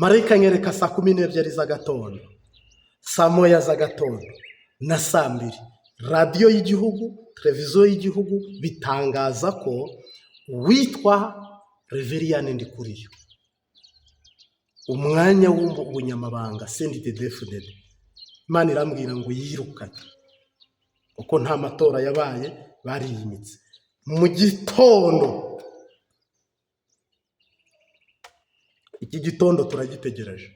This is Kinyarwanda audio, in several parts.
Marayika anyereka saa 12 z'agatondo, saa 1 z'agatondo na saa 2, radiyo y'igihugu, televiziyo y'igihugu bitangaza ko witwa Reveriyani Ndikuriyo umwanya w'ubunyamabanga CNDD-FDD, Imana irambwira ngo yirukanye kuko nta matora yabaye, bariyimitse. Mu gitondo, iki gitondo turagitegereje,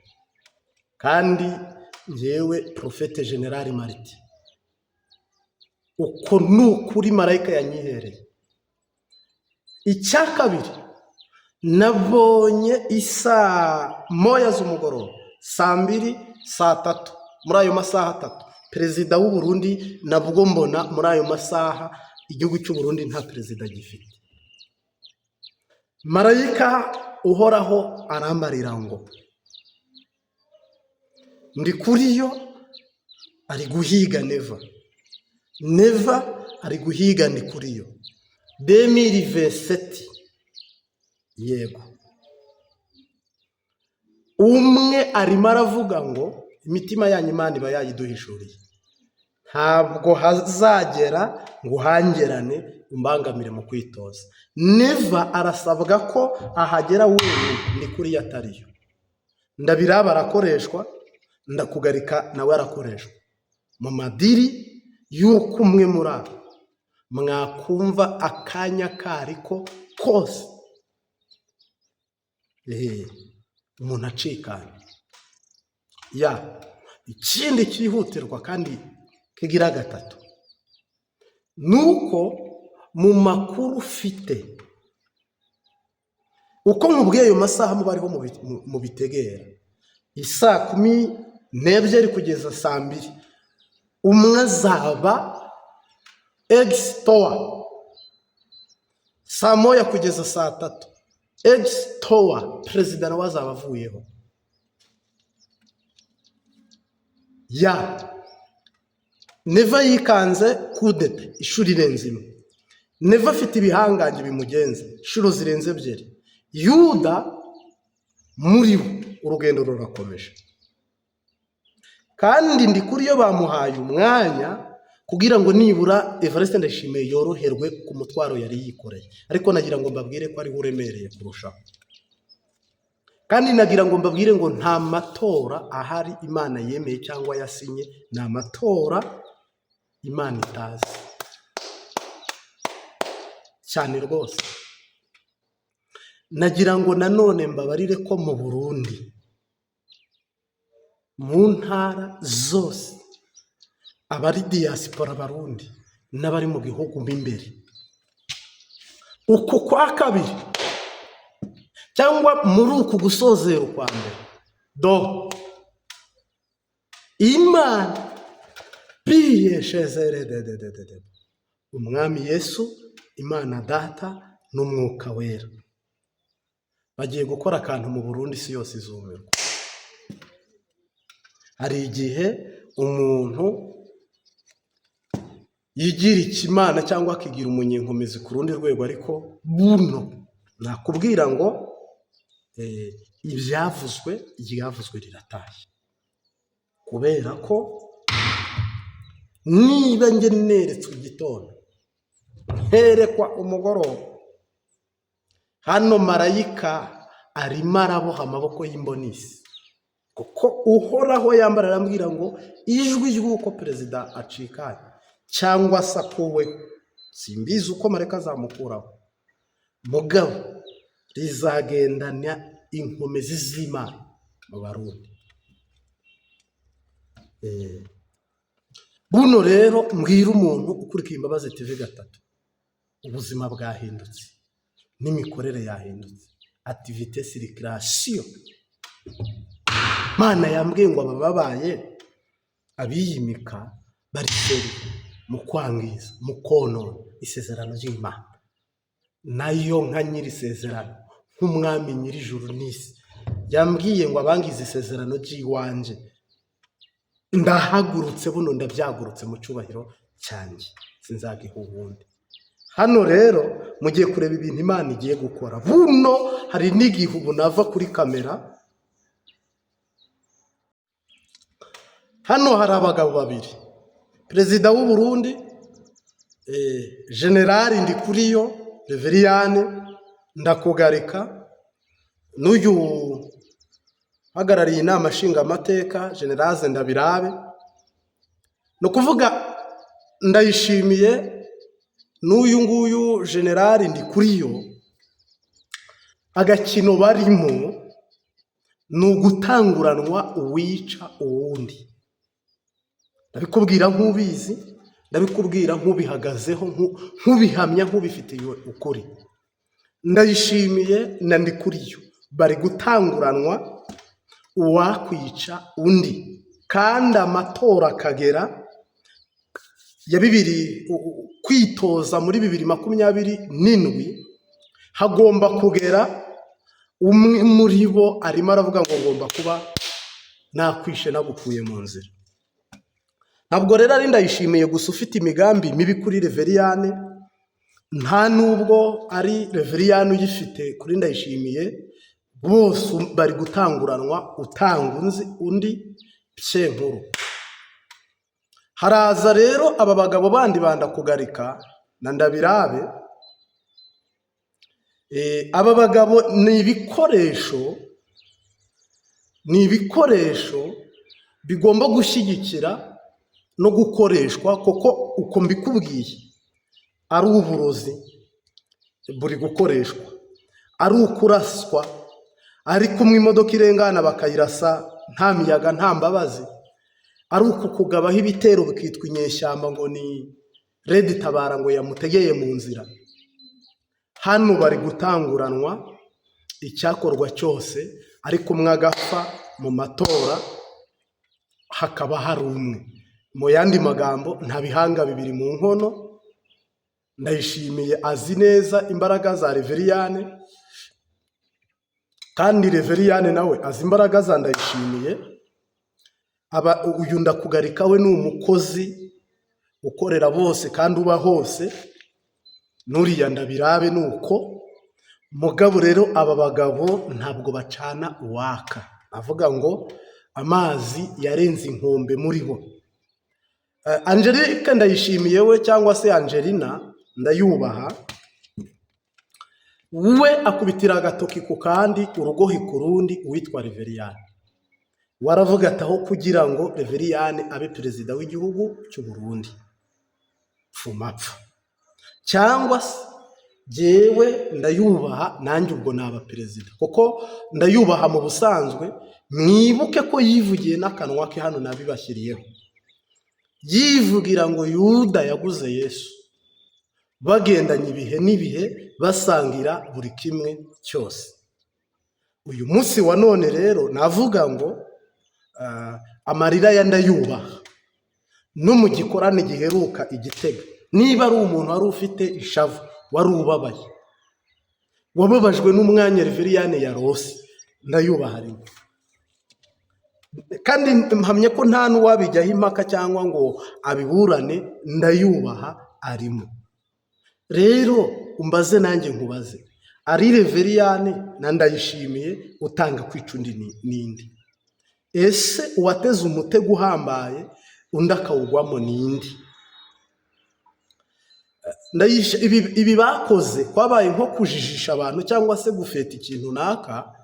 kandi ngewe Prophète Général Martin, uko ni ukuri marayika yanyihereye. Icya kabiri, nabonye isaa 1 z'umugoroba, saa 2, saa 3, muri ayo masaha atatu, perezida w'u Burundi nabwo mbona muri ayo masaha igihugu cy'u Burundi nta perezida gifite. Marayika uhoraho arambarira ngo Ndikuriyo ari guhiga Neva, Neva ari guhiga Ndikuriyo. 2027, yego, umwe arimo aravuga ngo imitima yanyu Imana iba yayiduhishuriye, ntabwo hazagera ngo uhangerane umbangamire mu kwitoza. Neva arasabwa ko ahagera wenyine, Ndikuriyo atariyo. Ndabiraba arakoreshwa, Ndakugarika nawe arakoreshwa mu madiri y'uko umwe muri abo mwakumva akanya kariko kose umuntu acikanye. Ya ikindi cyihutirwa kandi kigira gatatu ni uko mu makuru ufite, uko nkubwiye ayo masaha muba ariho mubitegera, isaa 12 kugeza saa 2 umwe azaba egisitowa, saa 1 kugeza saa 3 egisitowa, perezida nawe azaba avuyeho. Ya Neva yikanze kudeta inshuro irenze imwe. Neva afite ibihangange bimugenza inshuro zirenze ebyiri. Yuda muri bo urugendo rurakomeje, kandi Ndikuriyo bamuhaye umwanya kugira ngo nibura Evariste Ndayishimiye yoroherwe ku mutwaro yari yikoreye, ariko nagira ngo mbabwire ko ariwe uremereye kurushaho. Kandi nagira ngo mbabwire ngo nta matora ahari Imana yemeye cyangwa yasinye, ni amatora Imana itazi cyane rwose. Nagira ngo nanone mbabarire ko mu Burundi, mu ntara zose, abari diaspora Abarundi n'abari mu gihugu mo imbere, uku kwa kabiri cyangwa muri uku gusozera ukwa mbere, do Imana piyeshezere, Umwami Yesu, Imana Data n'Umwuka Wera bagiye gukora akantu mu Burundi, isi yose izumirwa. Hari igihe umuntu yigira ikimana cyangwa akigira umunyenkomezi ku rundi rwego, ariko buno nakubwira ngo ibyavuzwe, iryavuzwe riratashye, kubera ko niba njye neretswe igitondo, nkerekwa umugoroba, hano marayika arimo araboha amaboko y'imbonisi, kuko Uhoraho yambara arambwira ngo ijwi ry'uko perezida acikanye cyangwa se akuweho, simbizi uko marayika azamukuraho, mugabo rizagendana inkomezi z'Imana mu Barundi. Buno rero mbwira umuntu ukurikiye Imbabazi TV gatatu, ubuzima bwahindutse n'imikorere yahindutse, activité circulation. Mana yambwiye ngo aba babaye abiyimika bari sérieux mu kwangiza, mu konona isezerano ry'Imana, nayo nka nyiri isezerano, nk'umwami nyir'ijuru n'isi, yambwiye ngo abangiza isezerano ry'iwanjye, ndahagurutse buno, ndabyagurutse mu cyubahiro cyanjye, sinzagiha uwundi. Hano rero mugiye kureba ibintu Imana igiye gukora. Buno hari n'igihe ubu nava kuri kamera. Hano hari abagabo babiri, perezida w'u Burundi, General Ndikuriyo Reveriyani Ndakugarika, n'uyu uhagarariye Inama Nshingamateka, General Ndabirabe. Ni ukuvuga Ndayishimiye n'uyu nguyu General Ndikuriyo, agakino barimo ni ugutanguranwa uwica uwundi. Ndabikubwira nk'ubizi, ndabikubwira nk'ubihagazeho, nk'ubihamya, nk'ubifitiye ukuri. Ndayishimiye na Ndikuriyo bari gutanguranwa uwakwica undi, kandi amatora akagera ya bibiri kwitoza muri 2027, hagomba kugera umwe muri bo arimo aravuga ngo ngomba kuba nakwishe, nagukuye mu nzira. Ntabwo rero ari Ndayishimiye gusa ufite imigambi mibi kuri Reveriyane, nta nubwo ari Reveriyane uyifite kuri Ndayishimiye. Bose bari gutanguranwa utanga undi nkuru. Haraza rero aba bagabo bandi bandakugarika na Ndabirabe. Aba bagabo ni ibikoresho bigomba gushyigikira no gukoreshwa, kuko uko mbikubwiye ari uburozi buri gukoreshwa, ari ukuraswa, ari kumwe imodoka irengana bakayirasa nta miyaga, nta mbabazi, ari uku kugabaho ibitero bikitwa inyeshyamba ngo ni RED Tabara ngo yamutegeye mu nzira. Hano bari gutanguranwa icyakorwa cyose, ariko umwe agapfa mu matora hakaba hari umwe. Mu yandi magambo, nta bihanga bibiri mu nkono. Ndayishimiye azi neza imbaraga za Reveriyane, kandi Reveriyane nawe azi imbaraga za Ndayishimiye. Aba uyu Ndakugarika we ni umukozi ukorera bose kandi uba hose, n'uriya Ndabirabe ni uko. Mugabo rero aba bagabo ntabwo bacana uwaka, avuga ngo amazi yarenze inkombe muri bo. Angelique Ndayishimiye we, cyangwa se Angelina Ndayubaha we, akubitira agatoki ku kandi, urugohi ku rundi, uwitwa Reveriyani. Waravuga ati aho kugira ngo Reveriyani abe perezida w'igihugu cy'u Burundi, pfumapfa, cyangwa se jyewe Ndayubaha nanjye ubwo naba perezida, kuko Ndayubaha mu busanzwe mwibuke ko yivugiye n'akanwa ke, hano nabibashyiriyeho, yivugira ngo Yuda yaguze Yesu, bagendanye ibihe n'ibihe, basangira buri kimwe cyose. Uyu munsi wa none rero navuga ngo amarira ya Ndayubaha no mu gikorane giheruka igitega, niba ari umuntu wari ufite ishavu, wari ubabaye, wababajwe n'umwanya Reveriyane yarose, Ndayubaha rimwe. Kandi mpamya ko nta n'uwabijyaho impaka cyangwa ngo abiburane, Ndayubaha arimo. Rero umbaze nanjye nkubaze, ari Reveriyane na Ndayishimiye, utanga kwica undi n'indi? Ese uwateze umutego uhambaye undi akawugwamo n'indi? Ibi bakoze kwabaye nko kujijisha abantu cyangwa se gufeta ikintu runaka.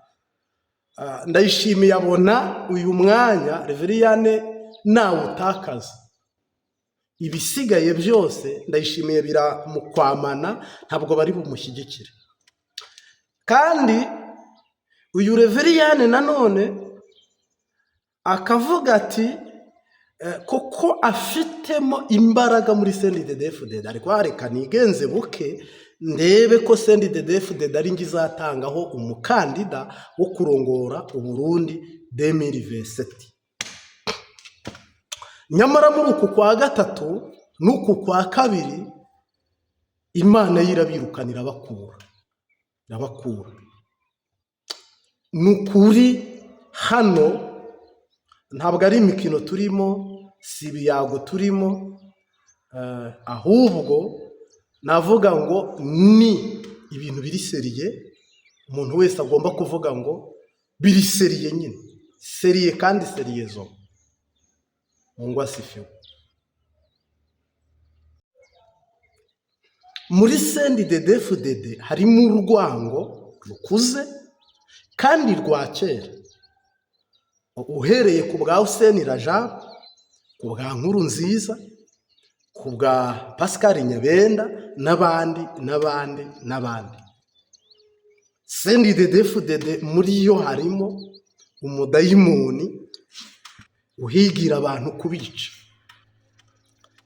Ndayishimiye abona uyu mwanya Reveriyane nawutakaza, ibisigaye byose Ndayishimiye biramukwamana, ntabwo bari bumushyigikire. Kandi uyu Reveriyane nanone akavuga ati kuko afitemo imbaraga muri CNDD-FDD, ariko reka nigenze buke ndebe ko CNDD-FDD ari njye izatangaho umukandida wo kurongora Uburundi 2027. Nyamara muri uku kwa gatatu n'uku kwa kabiri, Imana yo irabirukana, irabakura, irabakura. Ni ukuri hano ntabwo ari imikino turimo, si ibiyago turimo, ahubwo navuga ngo ni ibintu biri sérieux. Umuntu wese agomba kuvuga ngo biri sérieux nyine, sérieux kandi sérieusement. Mungu asifiwe. Muri CNDD-FDD harimo urwango rukuze kandi rwa kera, uhereye ku bwa Hussein Rajab, ku bwa Nkurunziza, ku bwa Pascal Nyabenda n'abandi n'abandi n'abandi. CNDD-FDD muri yo harimo umudayimoni uhigira abantu kubica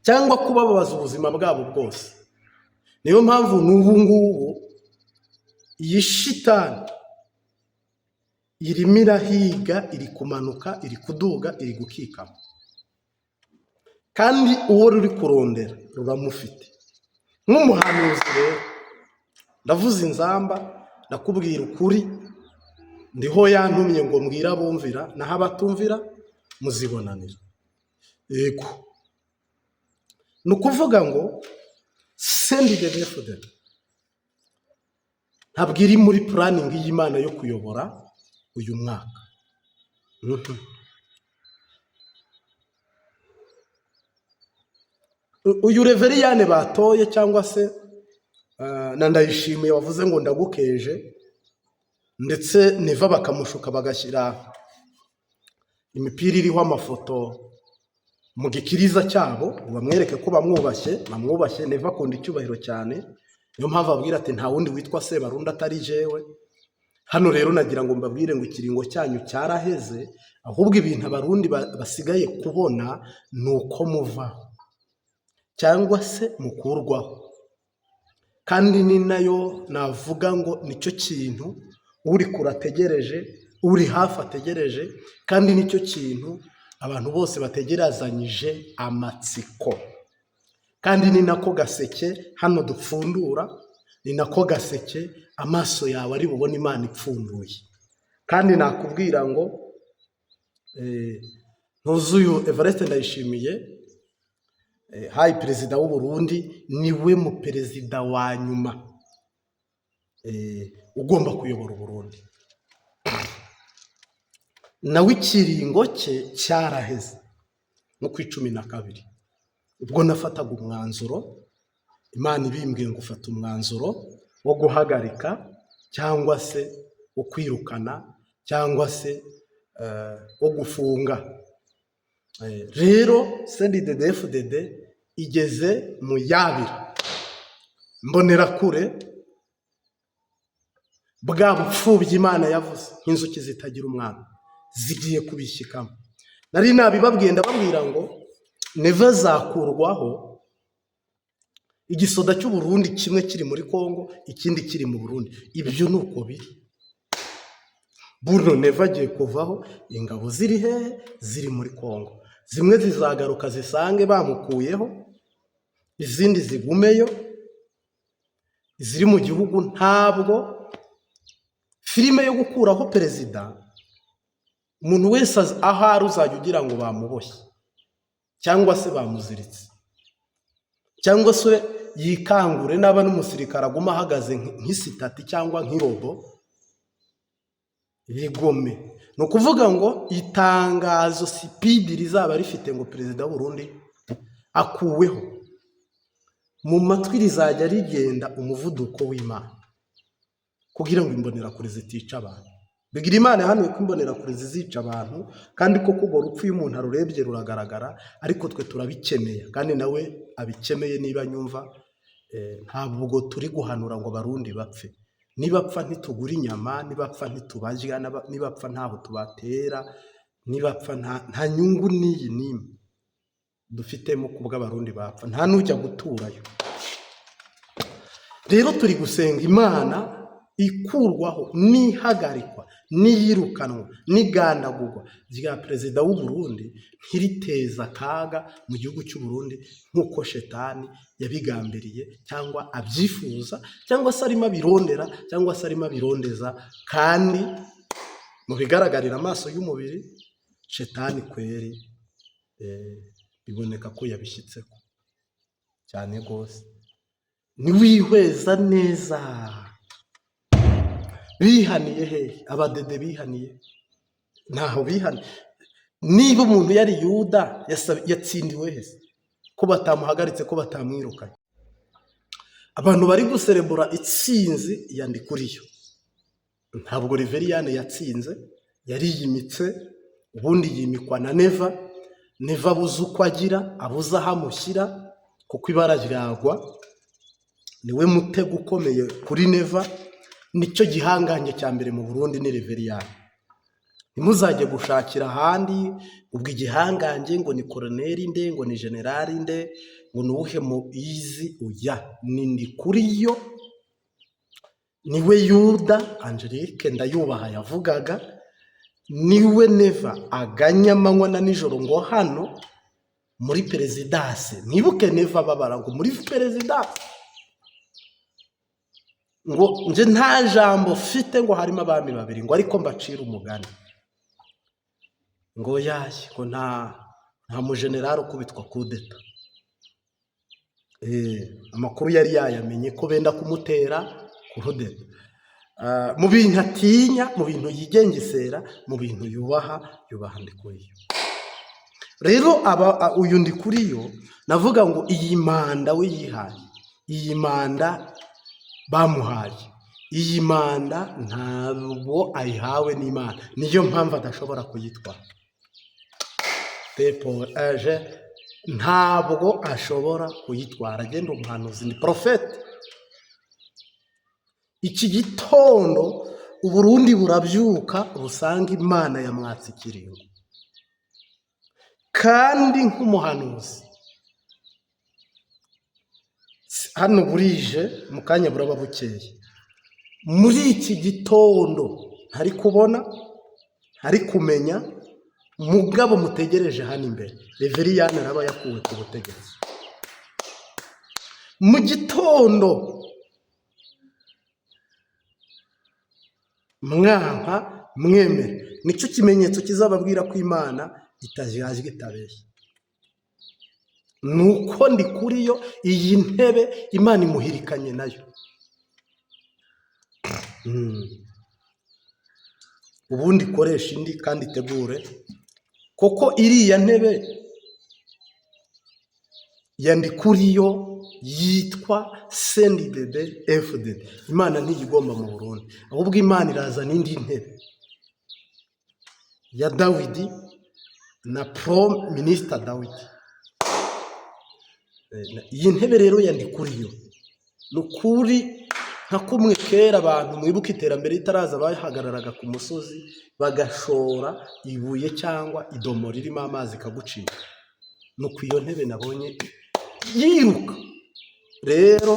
cyangwa kubabaza ubuzima bwabo bwose. Niyo mpamvu n'ubu ngubu iyi shitani irimo irahiga, iri kumanuka, iri kuduga, iri gukikama, kandi uwo ruri kurondera ruramufite. Nk'umuhanuzi rero ndavuze inzamba, ndakubwira ukuri, ndiho yantumye ngo mbwire abumvira, naho abatumvira muzibonanira. Yego, ni ukuvuga ngo CNDD-FDD ntabwo iri muri planning y'Imana yo kuyobora uyu mwaka. Uyu Reveriyane batoye cyangwa se na Ndayishimiye wavuze ngo ndagukeje, ndetse Neva bakamushuka bagashyira imipira iriho amafoto mu gikiriza cyabo ngo bamwereke ko bamwubashye, bamwubashye. Neva akunda icyubahiro cyane, niyo mpamvu ababwira ati nta wundi witwa Sebarundi atari jewe. Hano rero nagira ngo mbabwire ngo ikiringo cyanyu cyaraheze, ahubwo ibintu Abarundi basigaye kubona ni uko muvaho cyangwa se mukurwaho. Kandi ni nayo navuga ngo nicyo kintu uri kure ategereje, uri hafi ategereje, kandi nicyo kintu abantu bose bategerezanyije amatsiko. Kandi ni nako gaseke hano dupfundura, ni nako gaseke amaso yawe ari bubone Imana ipfunduye. Kandi nakubwira ngo ntuzuyu Evariste Ndayishimiye, hayi perezida w'u Burundi, niwe mu perezida wa nyuma ugomba kuyobora Uburundi. Nawe ikiringo cye cyaraheze no ku 12, ubwo nafataga umwanzuro, Imana ibimbwiye ngo ufata umwanzuro wo guhagarika cyangwa se wo kwirukana cyangwa se wo gufunga. Rero CNDD-FDD igeze mu yabira mbonerakure, bwa bupfubyi Imana yavuze nk'inzuki zitagira umwana zigiye kubishyikamo. Nari nabibabwiye, ndababwira ngo Neva azakurwaho, igisoda cy'u Burundi kimwe kiri muri Kongo, ikindi kiri mu Burundi. Ibyo ni uko biri. Buno Neva agiye kuvaho, ingabo ziri hehe? Ziri muri Kongo. Zimwe zizagaruka zisange bamukuyeho, izindi zigumeyo, iziri mu gihugu. Ntabwo filime yo gukuraho perezida, umuntu wese ahari uzajya ugira ngo bamuboshye cyangwa se bamuziritse, cyangwa se yikangure naba n'umusirikare aguma ahagaze nk'isitati cyangwa nk'irobo bigome. Ni ukuvuga ngo itangazo speed rizaba rifite ngo perezida w'u Burundi akuweho, mu matwi rizajya rigenda umuvuduko w'Imana, kugira ngo imbonerakure zitica abantu. Bigira Imana yahanuye ko imbonerakure zizica abantu, kandi koko urwo rupfu iyo umuntu arurebye ruragaragara, ariko twe turabikeneye, kandi nawe abikeneye niba nyumva. Ntabwo turi guhanura ngo Abarundi bapfe. Nibapfa ntitugura inyama, nibapfa ntitubarya, nibapfa ntaho tubatera, nibapfa nta nyungu n'iyi n'imwe dufitemo kubwo Abarundi bapfa, nta n'ujya guturayo. Rero turi gusenga Imana ikurwaho n'ihagarikwa n'iyirukanwa n'igandagurwa rya perezida w'u Burundi ntiriteze akaga mu gihugu cy'u Burundi nk'uko shetani yabigambiriye cyangwa abyifuza cyangwa se arimo abirondera cyangwa se arimo abirondeza. Kandi mu bigaragarira amaso y'umubiri, shetani kweri biboneka ko yabishyitseko cyane rwose. Niwihweza neza, bihaniye hehe? Abadede bihaniye ntaho bihaniye. Niba umuntu yari Yuda, yatsindiwe he se ko batamuhagaritse, ko batamwirukanye? Abantu bari guserebura itsinzi ya Ndikuriyo. Ntabwo Reveriyani yatsinze, yariyimitse. Ubundi yimikwa na Neva. Neva abuze uko agira, abuze aho amushyira, kuko ibara ryagwa. Niwe mutego ukomeye kuri Neva. Nicyo gihangange cya mbere mu Burundi ni Reveriyani. Ntimuzajye gushakira ahandi. Ubwo igihangange ngo ni koroneri nde, ngo ni generali nde, ngo ni uwuhe mu izi uya ni Ndikuriyo. Niwe Yuda Angelique Ndayubaha yavugaga, niwe Neva aganya amanywa na nijoro ngo hano muri perezidansi. Mwibuke Neva babara ngo muri perezidansi, ngo nje nta jambo mfite, ngo harimo abami babiri, ngo ariko mbacire umugani, ngo yaye, ngo nta mujenerali ukubitwa kudeta. Amakuru yari yayamenye ko benda kumutera kudeta. Mu bintu atinya, mu bintu yigengesera, mu bintu yubaha, yubaha Ndikuriyo. Rero aba uyu Ndikuriyo, navuga ngo iyi manda we yihaye, iyi manda bamuhaye, iyi manda ntabwo ayihawe n'Imana. Niyo mpamvu adashobora kuyitwara. Tepo aje ntabwo ashobora kuyitwara. Agenda umuhanuzi ni porofeti. Iki gitondo Uburundi burabyuka busanga Imana yamwatse ikiringo. Kandi nk'umuhanuzi, hano burije, mu kanya buraba bukeye. Muri iki gitondo ntari kubona, ntari kumenya, mugabo mutegereje hano imbere, Reveriyani araba yakuwe ku butegetsi mu gitondo. Mwanka mwemere, nicyo kimenyetso kizababwira ko Imana itajyajwe, itabeshya. Ni uko ndi kuri yo, iyi ntebe Imana imuhirikanye nayo. Ubundi ikoresha indi kandi itegure, kuko iriya ntebe ya Ndikuriyo yitwa CNDD FDD, Imana ntiyigomba mu Burundi, ahubwo Imana irazana indi ntebe ya Dawidi na prime minister Dawidi. Iyi ntebe rero ya Ndikuriyo, ni ukuri nka kumwe kera abantu mwibuka iterambere ritaraza, bahagararaga ku musozi bagashora ibuye cyangwa idomo ririmo amazi ikagucika. Ni uku iyo ntebe nabonye yiruka. Rero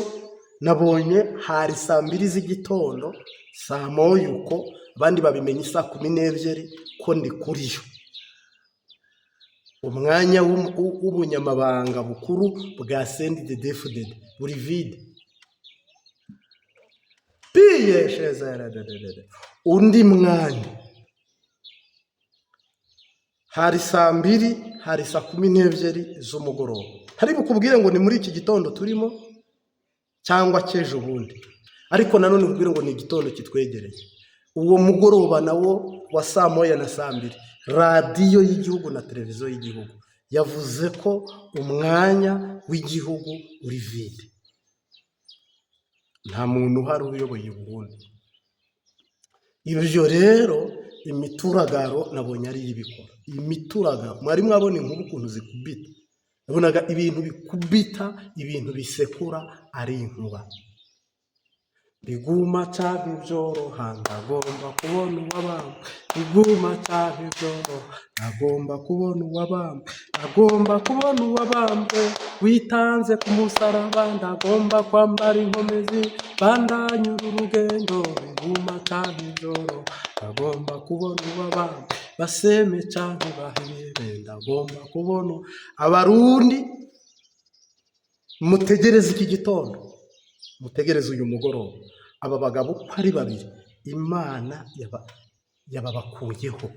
nabonye hari saa 2 z'igitondo, saa 1 uko, abandi babimenye saa 12 ko ndi kuri yo. Umwanya w'ubunyamabanga bukuru bwa CNDD-FDD buri vide piyeshezerererere. Undi mwanya hari saa 2, hari saa 12 z'umugoroba. Ntari bukubwire ngo ni muri iki gitondo turimo cyangwa cy'ejo bundi, ariko nanone nkubwire ngo ni igitondo kitwegereye. Uwo mugoroba nawo wa saa 1 na saa 2, radiyo y'igihugu na televiziyo y'igihugu yavuze ko umwanya w'igihugu uri vide, nta muntu uhari uyoboye Burundi. Ibyo rero imituragaro nabonye ariyo ibikora. Imituragaro, mwari mwabona inkuba ukuntu zikubita? Nabonaga ibintu bikubita, ibintu bisekura ari inkuba. Biguma canke ivyoroha, ndagomba kubona uwabambwe. Biguma canke ivyoroha, ndagomba kubona uwabambwe. Ndagomba kubona uwabambwe witanze ku musaraba. Ndagomba kwambara inkomezi, bandanye uru rugendo. Biguma canke ivyoroha, ndagomba kubona uwabambwe. Baseme canke bahebe, ndagomba kubona. Abarundi, mutegereze iki gitondo, mutegereze uyu mugoroba. Aba bagabo uko ari babiri, Imana yababakuyeho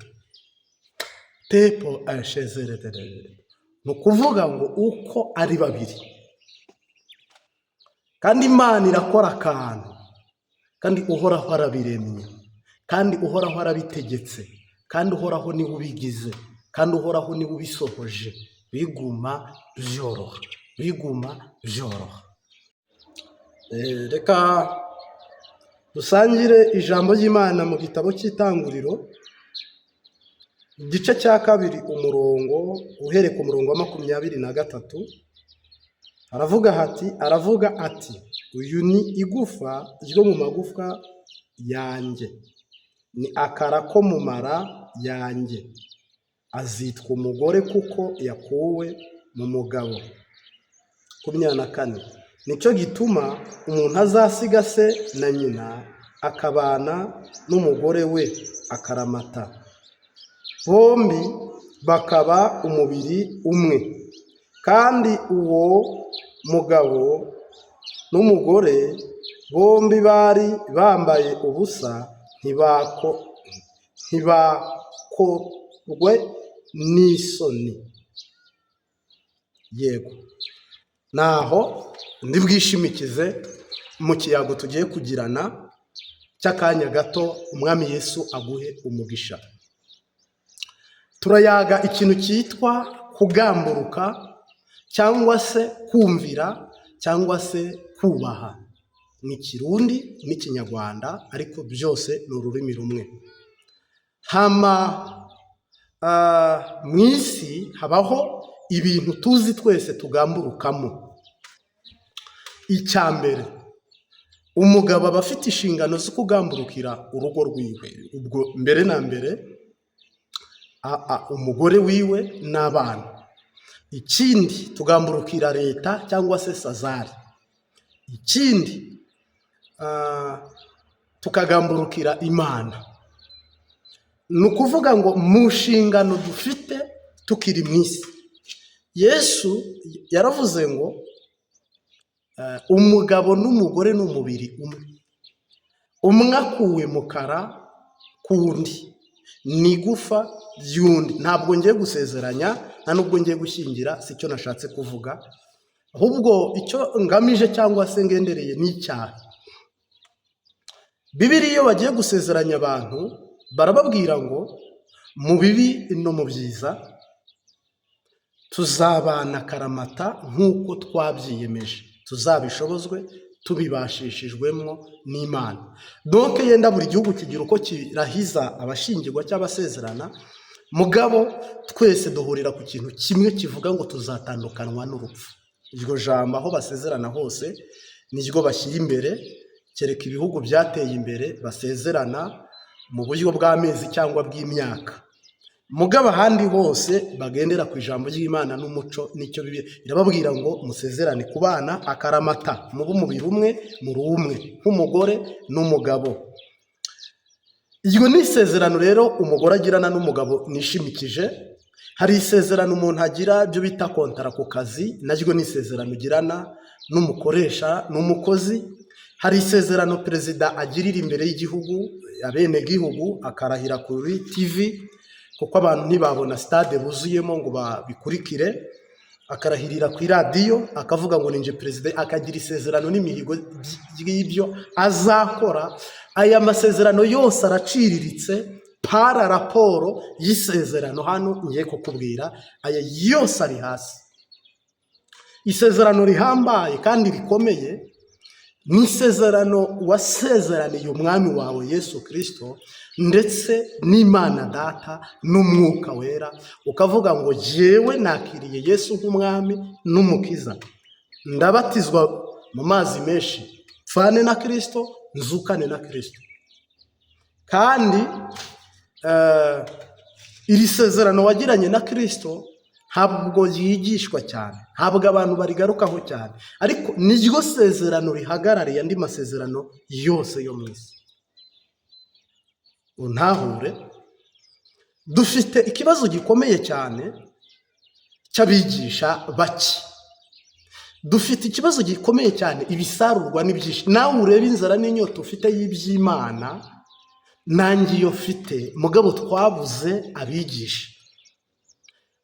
tepo ashezererere. Ni ukuvuga ngo uko ari babiri, kandi Imana irakora akantu, kandi Uhoraho arabiremye, kandi Uhoraho arabitegetse, kandi Uhoraho niwe ubigize. Kandi Uhoraho niwe ubisohoje, biguma byoroha, biguma byoroha. Reka dusangire ijambo ry'Imana mu gitabo cy'Itanguriro, igice cya 2, umurongo uhereye ku murongo wa 23. Aravuga ati, aravuga ati: "Uyu ni igufa ryo mu magufwa yanjye, ni akara ko mu mara yanjye, azitwa umugore kuko yakuwe mu mugabo." 24: "Nicyo gituma umuntu azasiga se na nyina, akabana n'umugore we akaramata, bombi bakaba umubiri umwe. Kandi uwo mugabo n'umugore bombi bari bambaye ubusa, ntibakorwe n'isoni." Yego, naho ndibwishimikize mu kiyago tugiye kugirana cy'akanya gato. Umwami Yesu aguhe umugisha. Turayaga ikintu cyitwa kugamburuka, cyangwa se kumvira, cyangwa se kubaha. Ni Ikirundi n'Ikinyarwanda, ariko byose ni ururimi rumwe. Hama mu isi habaho ibintu tuzi twese tugamburukamo. Icya mbere, umugabo aba afite inshingano zo kugamburukira urugo rwiwe, ubwo mbere na mbere umugore wiwe n'abana. Ikindi, tugamburukira leta cyangwa se sazari. Ikindi, tukagamburukira Imana. Ni ukuvuga ngo mu nshingano dufite tukiri mu isi, Yesu yaravuze ngo umugabo n'umugore ni umubiri umwe, umwe akuwe mu kara k'undi, ni igufa ry'undi. Ntabwo ngiye gusezeranya, nta nubwo ngiye gushyingira, si cyo nashatse kuvuga. Ahubwo icyo ngamije cyangwa se ngendereye ni icyaha. Bibiri, iyo bagiye gusezeranya abantu, barababwira ngo mu bibi no mu byiza tuzabana akaramata nk'uko twabyiyemeje, tuzabishobozwe tubibashishijwemo n'Imana. Donc yenda buri gihugu kigira uko kirahiza abashingirwa cyangwa abasezerana, mugabo twese duhurira ku kintu kimwe kivuga ngo tuzatandukanwa n'urupfu. Iryo jambo aho basezerana hose niryo bashyira imbere, kereka ibihugu byateye imbere basezerana mu buryo bw'amezi cyangwa bw'imyaka. Mugabo ahandi hose bagendera ku ijambo ry'Imana n'umuco. Nicyo Bibiliya irababwira ngo musezerane kubana akaramata, mube umubiri umwe, muri umwe nk'umugore n'umugabo. Iryo ni isezerano rero umugore agirana n'umugabo nishimikije. Hari isezerano umuntu agira, ibyo bita kontara ku kazi, naryo ni isezerano ugirana n'umukoresha n'umukozi. Hari isezerano perezida agirira imbere y'igihugu, abenegihugu, akarahira kuri TV, kuko abantu ntibabona stade buzuyemo ngo babikurikire, akarahirira ku iradiyo, akavuga ngo ninjye perezida, akagira isezerano n'imihigo y'ibyo azakora. Aya masezerano yose araciriritse par rapport y'isezerano hano ngiye kukubwira. Aya yose ari hasi. Isezerano rihambaye kandi rikomeye ni isezerano wasezeraniye Umwami wawe Yesu Kirisito, ndetse n'Imana Data n'Umwuka Wera, ukavuga ngo jyewe nakiriye Yesu nk'Umwami n'Umukiza, ndabatizwa mu mazi menshi, pfane na Kirisito, nzukane na Kirisito. Kandi iri sezerano wagiranye na Kirisito ntabwo ryigishwa cyane, ntabwo abantu barigarukaho cyane, ariko niryo sezerano rihagarariye andi masezerano yose yo mu isi. Untahure, dufite ikibazo gikomeye cyane cy'abigisha bake. Dufite ikibazo gikomeye cyane, ibisarurwa ni byinshi. Nawe urebe inzara n'inyota ufite y'iby'Imana, nanjye iyo mfite. Mugabo twabuze abigisha.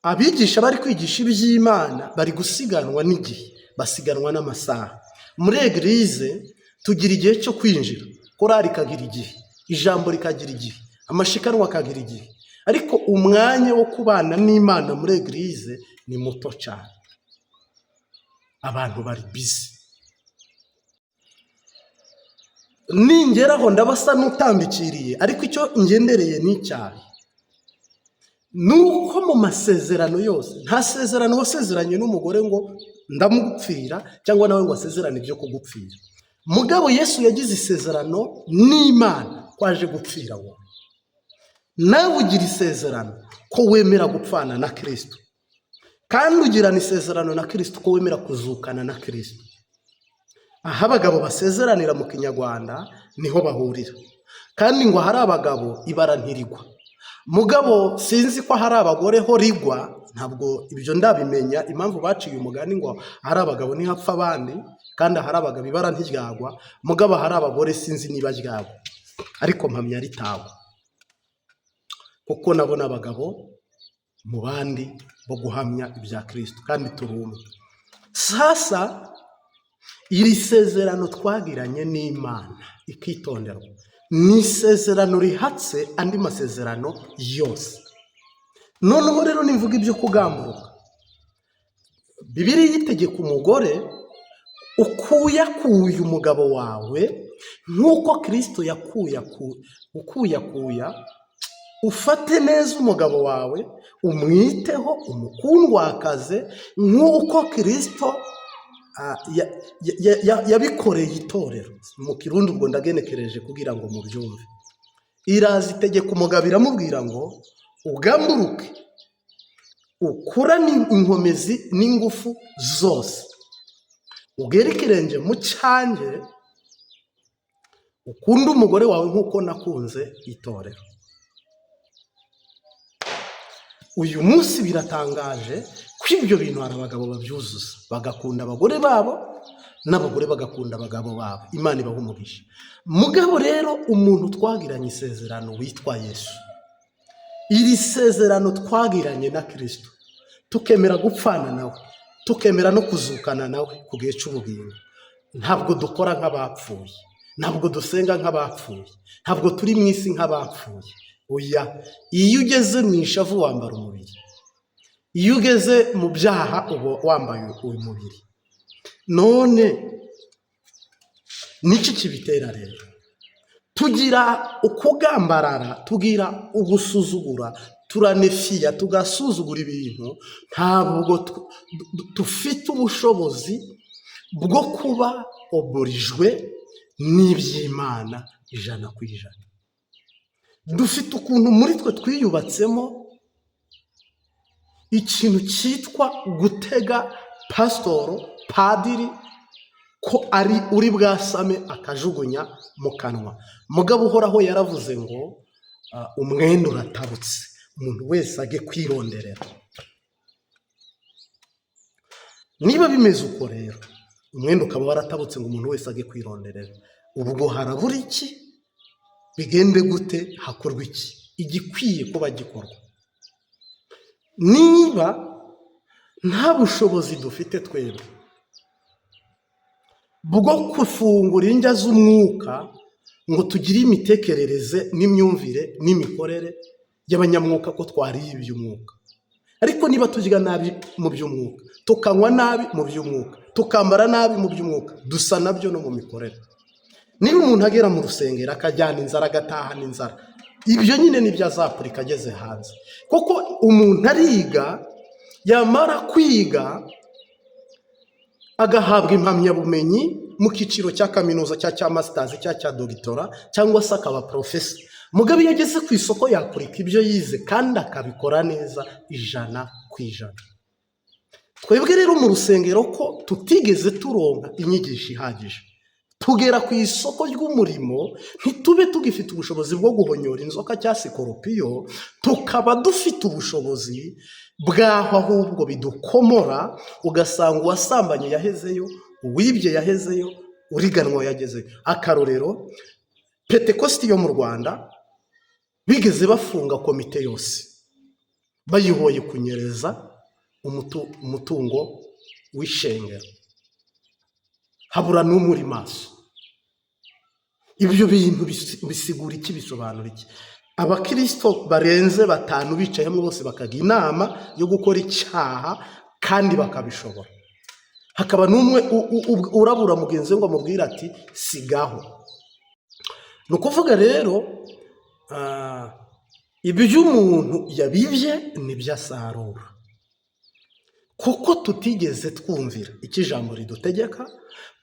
Abigisha bari kwigisha iby'Imana bari gusiganwa n'igihe, basiganwa n'amasaha. Muri église tugira igihe cyo kwinjira, korari ikagira igihe, ijambo rikagira igihe, amashikanwa akagira igihe. Ariko umwanya wo kubana n'Imana muri église ni muto cyane, abantu bari busy. Ningeraho ndabasa n'utambikiriye, ariko icyo ngendereye ni icyaha. Ni uko mu masezerano yose, nta sezerano wasezeranye n'umugore ngo ndamupfira, cyangwa nawe ngo asezerane ibyo kugupfira. Mugabo Yesu yagize isezerano n'Imana ko aje gupfira wowe. Nawe ugira isezerano ko wemera gupfana na Kirisito, kandi ugirana isezerano na Kirisito ko wemera kuzukana na Kirisito. Aho abagabo basezeranira mu Kinyarwanda niho bahurira, kandi ngo ahari abagabo ibara ntirigwa. Mugabo sinzi ko hari abagore ho rigwa, ntabwo ibyo ndabimenya. Impamvu baciye umugani ngo ahari abagabo ntihapfa abandi, kandi ahari abagabo ibara ntiryagwa. Mugabo ahari abagore sinzi niba ryagwa, ariko mpamya ritagwa, kuko nabona abagabo mu bandi bo guhamya ibya Kirisito, kandi turi umwe. Sasa iri sezerano twagiranye n'Imana ikitonderwa ni isezerano rihatse andi masezerano yose. Noneho rero nimvuga ibyo kugamburuka, Bibiliya itegeka umugore: ukuyakuye umugabo wawe nk'uko Kirisito ukuyakuya, ufate neza umugabo wawe, umwiteho, umukundwakaze nk'uko Kirisito yabikoreye itorero. Mu Kirundi ubwo ndagenekereje kugira ngo mubyumve. Iraza itegeka umugabo, iramubwira ngo ugamburuke, ukurane inkomezi n'ingufu zose, ugere ikirenge mu cyanjye, ukunde umugore wawe nk'uko nakunze itorero. Uyu munsi biratangaje ko ibyo bintu hari abagabo babyuzuza, bagakunda abagore babo, n'abagore bagakunda abagabo babo. Imana ibaha umugisha. Mugabo rero umuntu twagiranye isezerano witwa Yesu, iri sezerano twagiranye na Kirisito, tukemera gupfana nawe, tukemera no kuzukana nawe ku gihe cy'ubugingo, ntabwo dukora nk'abapfuye, ntabwo dusenga nk'abapfuye, ntabwo turi mu isi nk'abapfuye. Oya, iyo ugeze mu ishavu wambara umubiri, iyo ugeze mu byaha uba wambaye uyu mubiri. None niki kibitera rero? Tugira ukugambarara, tugira ugusuzugura, turanefiya, tugasuzugura ibintu. Ntabwo dufite ubushobozi bwo kuba oborijwe n'iby'Imana 100%. Dufite ukuntu muri twe twiyubatsemo ikintu cyitwa gutega pasitoro, padiri, ko ari uri bwasame akajugunya mu kanwa. Mugabo Uhoraho yaravuze ngo umwenda uratabutse, umuntu wese ajye kwironderera. Niba bimeze uko rero, umwenda ukaba waratabutse ngo umuntu wese ajye kwironderera, ubwo harabura iki? Bigende gute? Hakorwa iki? Igikwiye kuba gikorwa, niba nta bushobozi dufite twebwe bwo gufungura indya z'umwuka ngo tugire imitekerereze n'imyumvire n'imikorere y'abanyamwuka, ko twariye iby'umwuka, ariko niba turya nabi mu by'umwuka, tukanywa nabi mu by'umwuka, tukambara nabi mu by'umwuka, dusa nabyo no mu mikorere. Niba umuntu agera mu rusengero akajyana inzara, agatahana inzara, ibyo nyine nibyo azapurika ageze hanze. Kuko umuntu ariga, yamara kwiga agahabwa impamyabumenyi mu cyiciro cya kaminuza, cya masters, cya doctorat, cyangwa se akaba professor. Mugabo iyo ageze ku isoko yapurika ibyo yize kandi akabikora neza 100%. Twebwe rero mu rusengero, ko tutigeze turonka inyigisho ihagije, tugera ku isoko ry'umurimo ntitube tugifite ubushobozi bwo guhonyora inzoka cyangwa sikoropiyo, tukaba dufite ubushobozi bw'aho ahubwo bidukomora, ugasanga uwasambanye yahezeyo, uwibye yahezeyo, uriganwa yagezeyo. Akarorero, Pentekositi yo mu Rwanda bigeze bafunga komite yose bayihoye kunyereza umutungo w'ishengero, habura n'umwe uri maso. Ibyo bintu bisigura iki? Bisobanura iki? Abakirisito barenze batanu bicaye hamwe bose bakajya inama yo gukora icyaha kandi bakabishobora, hakaba n'umwe urabura mugenzi we ngo amubwire ati: "Sigaho." Ni ukuvuga rero, ibyo umuntu yabibye nibyo asarura, kuko tutigeze twumvira icyo ijambo ridutegeka,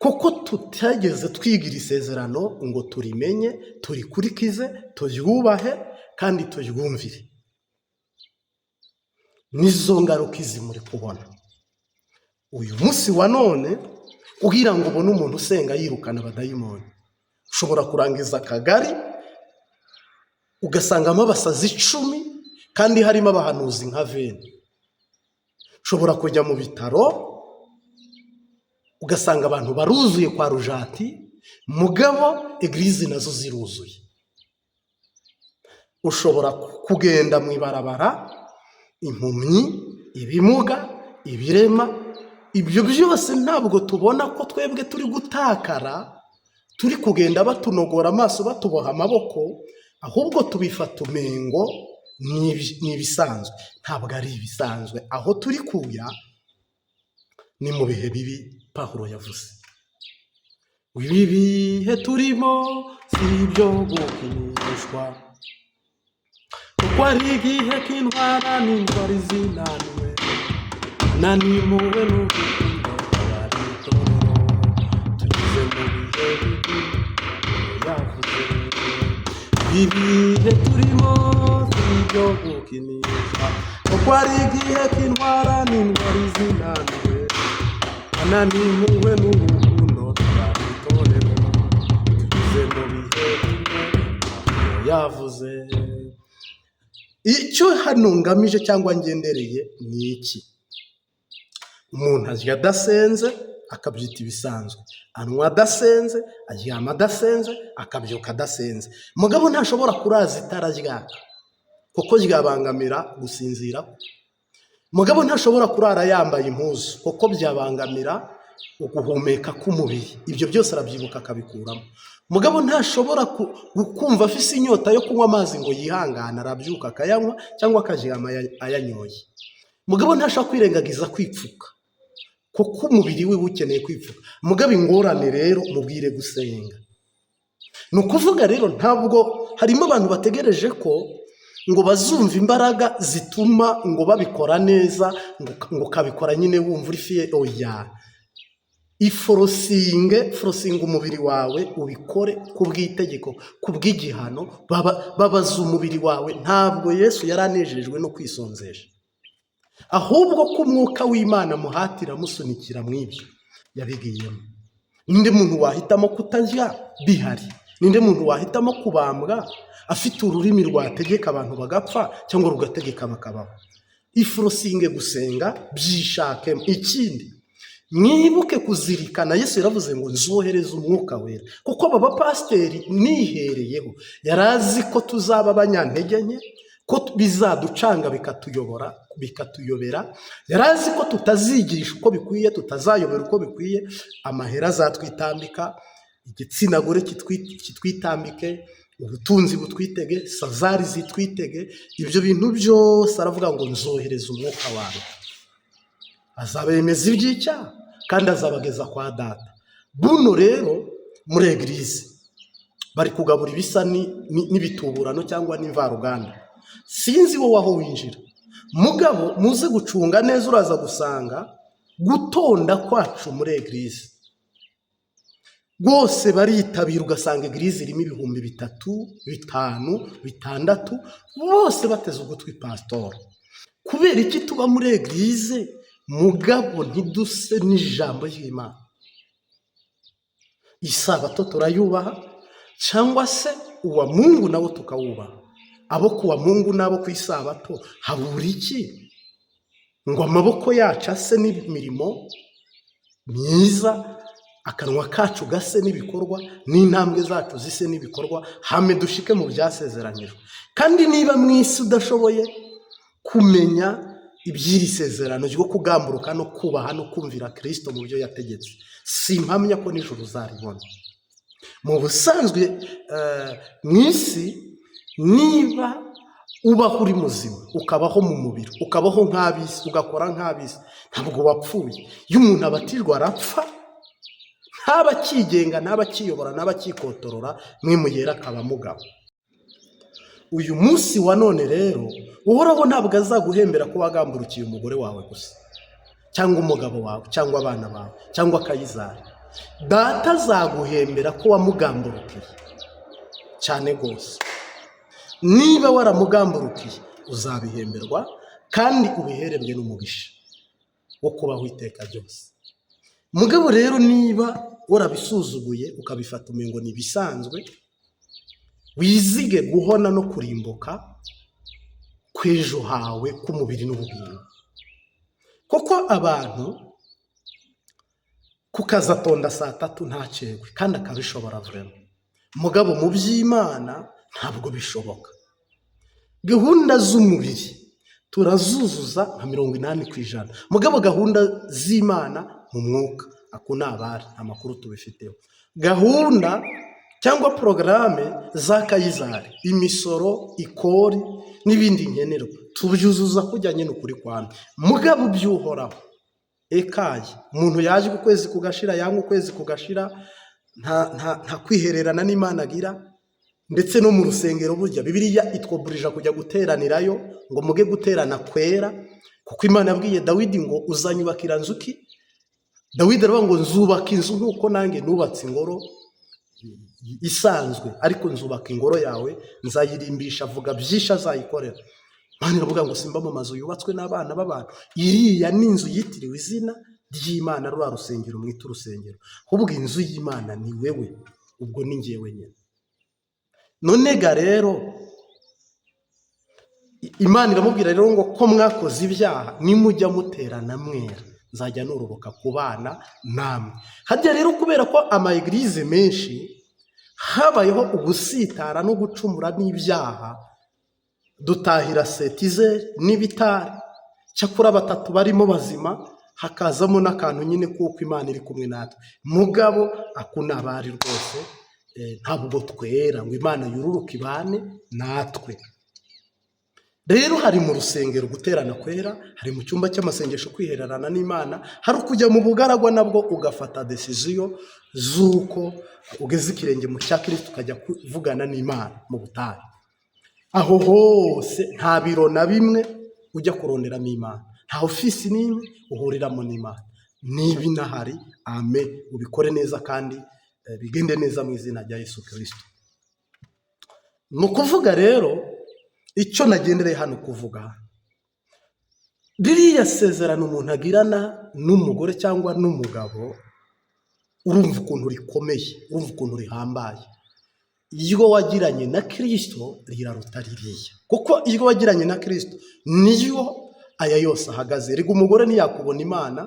kuko tutageze twigira isezerano ngo turimenye, turikurikize, turyubahe kandi turyumvire. Nizo ngaruka izi muri kubona uyu munsi wa none. Kugira ngo ubone umuntu usenga yirukana abadayimoni, ushobora kurangiza akagari ugasangamo abasazi 10 kandi harimo abahanuzi nka 20. Ushobora kujya mu bitaro ugasanga abantu baruzuye kwa rujati, mugabo église nazo ziruzuye. Ushobora kugenda mu ibarabara, impumyi, ibimuga, ibirema, ibyo byose ntabwo tubona ko twebwe turi gutakara, turi kugenda batunogora amaso, batuboha amaboko, ahubwo tubifata umengo ni ibisanzwe. Ntabwo ari ibisanzwe. Aho turi kuya ni mu bihe bibi Pawulo yavuze. Ibi bihe turimo si ibyo gukinishwa, kuko ari igihe k'intwara n'intwari zinaniwe, nanimuwe n'urukundo rw'abitorero. Tugeze mu bihe bibi yavuze. Ibihe turimo si ibyo gukinishwa, kuko ari igihe k'intwara n'intwari zinaniwe, ananimuwe n'urukundo rw'abitorero. Tugeze mu bihe bibi yavuze. Icyo hano ngamije cyangwa ngendereye ni iki? Umuntu arya adasenze akabyita ibisanzwe, anywa adasenze, aryama adasenze, akabyuka adasenze. Mugabo ntashobora kuraza itara ryaka kuko ryabangamira gusinzira. Mugabo ntashobora kurara yambaye impuzu kuko byabangamira uguhumeka k'umubiri. Ibyo byose arabyibuka akabikuramo. Mugabo ntashobora kumva afise inyota yo kunywa amazi ngo yihangane, arabyuka akayanywa cyangwa akaryama ayanyoye. Mugabo ntashobora kwirengagiza kwipfuka kuko umubiri we ukeneye kwipfuka. Mugabo ingorane rero, mubwire gusenga. Ni ukuvuga rero, ntabwo harimo abantu bategereje ko ngo bazumva imbaraga zituma ngo babikora neza, ngo ukabikora nyine wumva uri fier. Oya, iforosinge, forosinge umubiri wawe, ubikore ku bw'itegeko, ku bw'igihano. Babaza umubiri wawe. Ntabwo Yesu yari anejejwe no kwisonzesha, ahubwo ko umwuka w'Imana amuhatira, amusunikira mu ibyo yabigiyemo. Ninde muntu wahitamo kutarya bihari? Ninde muntu wahitamo kubambwa afite ururimi rwategeka abantu bagapfa cyangwa rugategeka bakabaho? Iforosinge gusenga, byishakemo. Ikindi mwibuke kuzirikana, Yesu yaravuze ngo: "Nzohereza umwuka wera," kuko aba bapasiteri nihereyeho yari azi ko tuzaba abanyantege nke, ko bizaducanga, bikatuyobora, bikatuyobera. Yari azi ko tutazigisha uko bikwiye, tutazayobora uko bikwiye. Amahera azatwitambika, igitsina gore kitwitambike, ubutunzi butwitege, sazari zitwitege, ibyo bintu byose. Aravuga ngo: "Nzohereza umwuka wawe, azabemeza iby'icyaha kandi azabageza kwa Data." Buno rero muri église bari kugabura ibisa n'ibituburano cyangwa n'imvaruganda. Sinzi wowe aho winjira, mugabo muze gucunga neza, uraza gusanga gutonda kwacu muri église rwose baritabira, ugasanga église irimo 3000, 5, 6, bose bateze ugutwi pasitori. Kubera iki tuba muri église mugabo ntiduse n'ijambo ry'Imana? Isabato turayubaha, cyangwa se uwa Mungu nawo tukawubaha. Abo kuwa Mungu n'abo ku isabato habura iki ngo amaboko yacu ase n'imirimo myiza, akanwa kacu gase n'ibikorwa, n'intambwe zacu zise n'ibikorwa, hame dushike mu byasezeranyijwe? Kandi niba mu isi udashoboye kumenya iby'iri sezerano ryo kugamburuka no kubaha no kumvira Kirisito mu byo yategetse, si impamya ko nijoro uzaribona. Mu busanzwe mu isi Niba ubaho uri muzima, ukabaho mu mubiri, ukabaho nk'ab'isi, ugakora nk'ab'isi, ntabwo wapfuye. Iyo umuntu abatijwe arapfa, ntaba akigenga, ntaba akiyobora, ntaba akikotorora, Mpwemu Yera akaba mugabo. Uyu munsi wa none rero, Uhoraho ntabwo azaguhembera ko wagamburukiye umugore wawe gusa, cyangwa umugabo wawe, cyangwa abana bawe, cyangwa Kayizari. Data azaguhembera ko wamugamburukiye cyane rwose. Niba waramugamburukiye, uzabihemberwa kandi ubihererwe n'umugisha wo kubaho iteka ryose. Mugabo rero, niba warabisuzuguye, ukabifata umengo ni ibisanzwe, wizige guhona no kurimbuka kw'ejo hawe k'umubiri n'ubugingo. Kuko abantu ku kazi atonda saa 3 ntacegwe, kandi akabishobora vraiment. Mugabo mu by'Imana ntabwo bishoboka. Gahunda z'umubiri turazuzuza nka 80%, mugabo gahunda z'Imana mu mwuka, ako ni abari amakuru tubifiteho. Gahunda cyangwa porogaramu za Kayizari, imisoro, ikori n'ibindi nkenerwa, tubyuzuza kujya nyine ukuri kwamye. Mugabo iby'Uhoraho ekaye, umuntu yaje ukwezi kugashira, yanga ukwezi kugashira, nta kwihererana n'Imana agira. Ndetse no mu rusengero, burya Bibiliya itwoburija kujya guteranirayo ngo muge guterana kwera, kuko Imana yabwiye Dawidi ngo: "Uzanyubakira nzu ki?" Dawidi aravuga ngo: "Nzubaka inzu nk'uko nanjye nubatse ingoro isanzwe, ariko nzubaka ingoro yawe, nzayirimbisha." Avuga byinshi azayikorera. Imana iravuga ngo: "Simba mu mazu yubatswe n'abana b'abantu." Iriya ni inzu yitiriwe izina ry'Imana, ruriya rusengero mwita urusengero. Ahubwo inzu y'Imana ni wewe, ubwo ni ngewe nyine. None ga rero, Imana iramubwira rero ngo: "Ko mwakoze ibyaha, nimujya muterana mwera, nzajya nururuka ku bana namwe." Hajya rero, kubera ko ama église menshi habayeho ugusitara no gucumura n'ibyaha, dutahira setizeri n'ibitari, cyakora batatu barimo bazima, hakazamo n'akantu nyine kuko Imana iri kumwe natwe. Mugabo akunabari rwose, ntabwo twera ngo Imana yururuke ibane natwe. Rero hari mu rusengero guterana kwera, hari mu cyumba cy'amasengesho kwihererana n'Imana, hari ukujya mu bugaragwa nabwo ugafata décision z'uko ugeze ikirenge mu cya Kirisito, ukajya kuvugana n'Imana mu butayu. Aho hose nta biro na bimwe ujya kuronderamo Imana, nta ofisi n'imwe uhuriramo n'Imana. Niba inahari, ame ubikore neza kandi bigende neza mu izina rya Yesu Kirisito. Ni ukuvuga rero, icyo nagendereye hano kuvuga, ririya sezerano umuntu agirana n'umugore cyangwa n'umugabo, urumva ukuntu rikomeye, urumva ukuntu rihambaye. Iyo wagiranye na Kirisito riraruta ririya, kuko iyo wagiranye na Kirisito niyo aya yose ahagaze. Rega umugore ntiyakubona Imana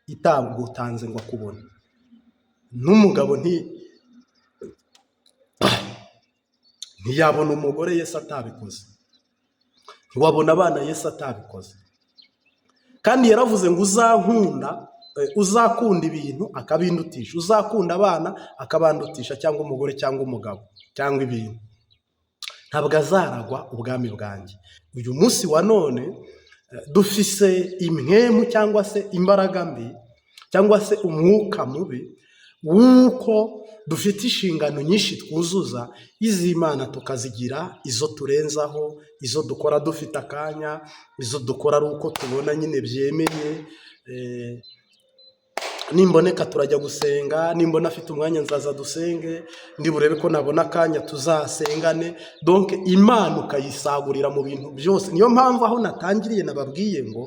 itagutanze ngo akubone, n'umugabo ntiyabona umugore Yesu atabikoze, ntiwabona abana Yesu atabikoze. Kandi yaravuze ngo: "Uzankunda, uzakunda ibintu akabindutisha, uzakunda abana akabandutisha, cyangwa umugore cyangwa umugabo cyangwa ibintu, ntabwo azaragwa ubwami bwanjye." Uyu munsi wa none dufise impwemu cyangwa se imbaraga mbi cyangwa se umwuka mubi w'uko dufite inshingano nyinshi twuzuza, iz'Imana tukazigira izo turenzaho, izo dukora dufite akanya, izo dukora ari uko tubona nyine byemeye. Nimboneka turajya gusenga, nimbona afite umwanya nzaza dusenge, ndi burebe ko nabona akanya tuzasengane. Donc Imana ukayisagurira mu bintu byose. Niyo mpamvu aho natangiriye nababwiye ngo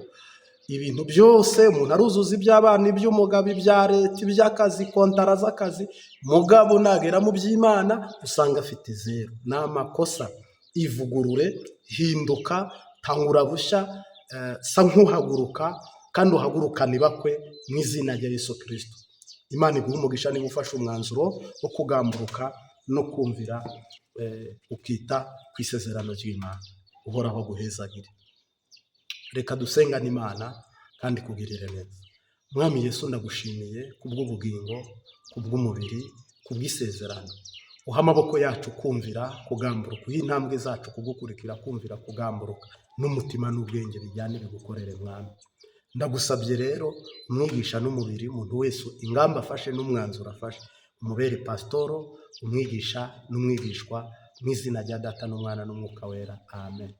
ibintu byose umuntu aruzuza, iby'abana, iby'umugabo, ibya leta, iby'akazi, kontara z'akazi, mugabo nagera mu by'Imana usanga afite zéro. Ni amakosa. Ivugurure, hinduka, tangura bushya, sa nk'uhaguruka kandi uhagurukane ibakwe mu izina rya Yesu Kirisito. Imana iguha umugisha niba ufashe umwanzuro wo kugamburuka no kumvira, ukita ku isezerano ry'Imana. Uhoraho aguhezagire. Reka dusengane Imana kandi ikugirire neza. Mwami Yesu, ndagushimiye kubw'ubugingo, kubw'umubiri, kubw'isezerano. Uha amaboko yacu kumvira kugamburuka, uha intambwe zacu kugukurikira, kumvira kugamburuka, n'umutima n'ubwenge bijyane bigukorere, Mwami. Ndagusabye rero, umwigisha n'umubiri, umuntu wese ingamba afashe n'umwanzuro afashe, umubere pasitoro, umwigisha n'umwigishwa, mu izina rya Data n'Umwana n'Umwuka Wera, amen.